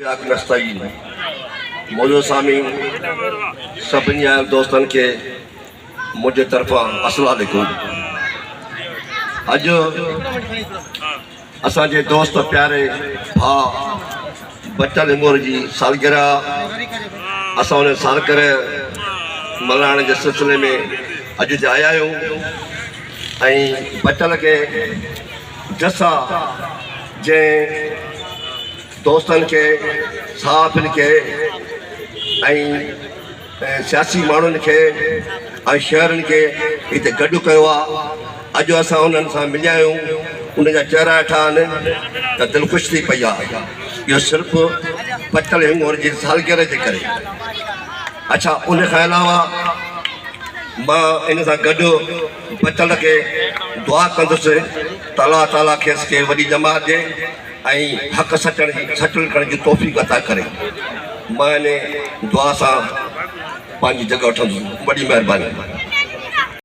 نستعين موجود سامعين سڀني آيل دوستن کي منهنجي طرفان السلام عليڪم. اڄ اسان جي دوست پياري ڀاء بچل هنگور جي سالگرهه، اسان ان سالگرهه ملهائڻ جي سلسلي ۾ اڄ هتي آيا آهيون ۽ بچل کي جس آ جنهن دوستن کي، صحافين کي ۽ سياسي ماڻهن کي ۽ شهرين کي هتي گڏ ڪيو آ. اڄ اسان انهن سان مليا آهيون، انهن جا چهرا ڏٺا آهن ته دل خوش ٿي پئي آ. اهو صرف بچل هنڱور جي سالگرهه جي ڪري. اڇا ان کان علاوه مان ان سان گڏ بچل کي دعا ڪندس ته الله تعالي کيس کي وڏي ڄمار ڏي. ۽ حق سچڻ جي سچ لکڻ جي توفيق عطا ڪري. مان انهي دعا سان پنهنجي جڳهه وٺندس. وڏي مهرباني.